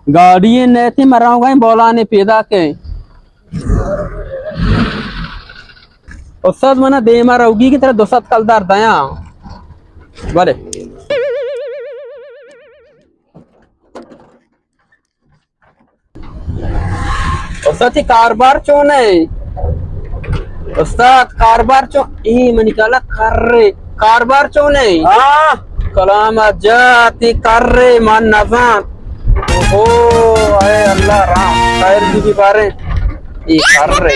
گاڑی نیتی، مراں گئے بولانے پیدا کے۔ استاد، منا دیما روگی کہ ترا دو سد کلدار دیاں۔ بلے۔ استاد، تئی کاربار چون اے؟ استاد، کاربار چون؟ اے منی کلا کرے۔ کاربار چون اے؟ ہاں۔ کلام جا، تئی کرے من نزان۔ اوہو، اے اللہ رحم، خیر بی بی بارے۔ اے کرے۔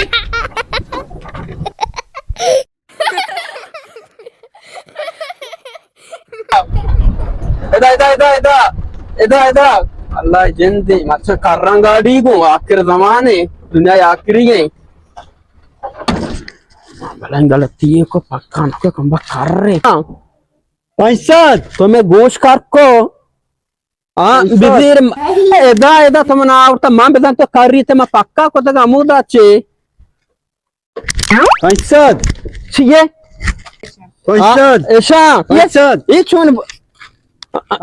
ادا، ادا، ادا، ادا۔ ادا، ادا۔ اللہ جندے، مچھا کرن گاڑی گوں، آخر زمانے، دنیا آخری اے۔ بلے غلطی کو پکان کو کم کرے۔ پنچ سد۔ تو میں گوش کر کو۔ ہاں، بزیر م-، ادا، ادا تو من آورتا، من بزن تو کری تے من پکا کتگ ہمودا چے۔ پنچ سد۔ چیے؟ پنچ سد۔ ہاں، ایشاں۔ پنچ سد۔ اے چون ب-،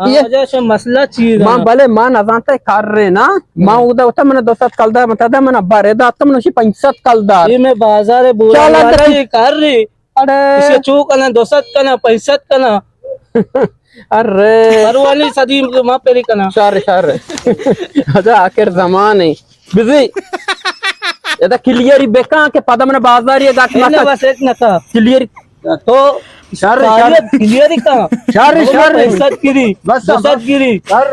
اے واجہ شو مسئلہ چیز من بلے من نزانتا کر رہے نا۔ من اودا وتا من دو سد کلدار من تدا من بارے داتا من شی پنچ سد کلدار۔ اے میں بازار بولا چالا والا دکی۔ اے کر رہی۔ اڑے۔ اسے چو کنا، دو سد کنا، پنچ سد کنا۔ ارے۔ پروانی صدی ما پیری کنا۔ شر، شر۔ ادا آخر زمان اے۔ بزی۔ ادا کلیئری بکن کہ پدا من بازاری گاٹ اے نا مکن۔ بس ایک نکا۔ کلیئری۔ تو شر، شر۔ کلیئری کن۔ شر، شر۔ پنچ سد گری۔ بس، دو سد بس۔ گری۔ شر۔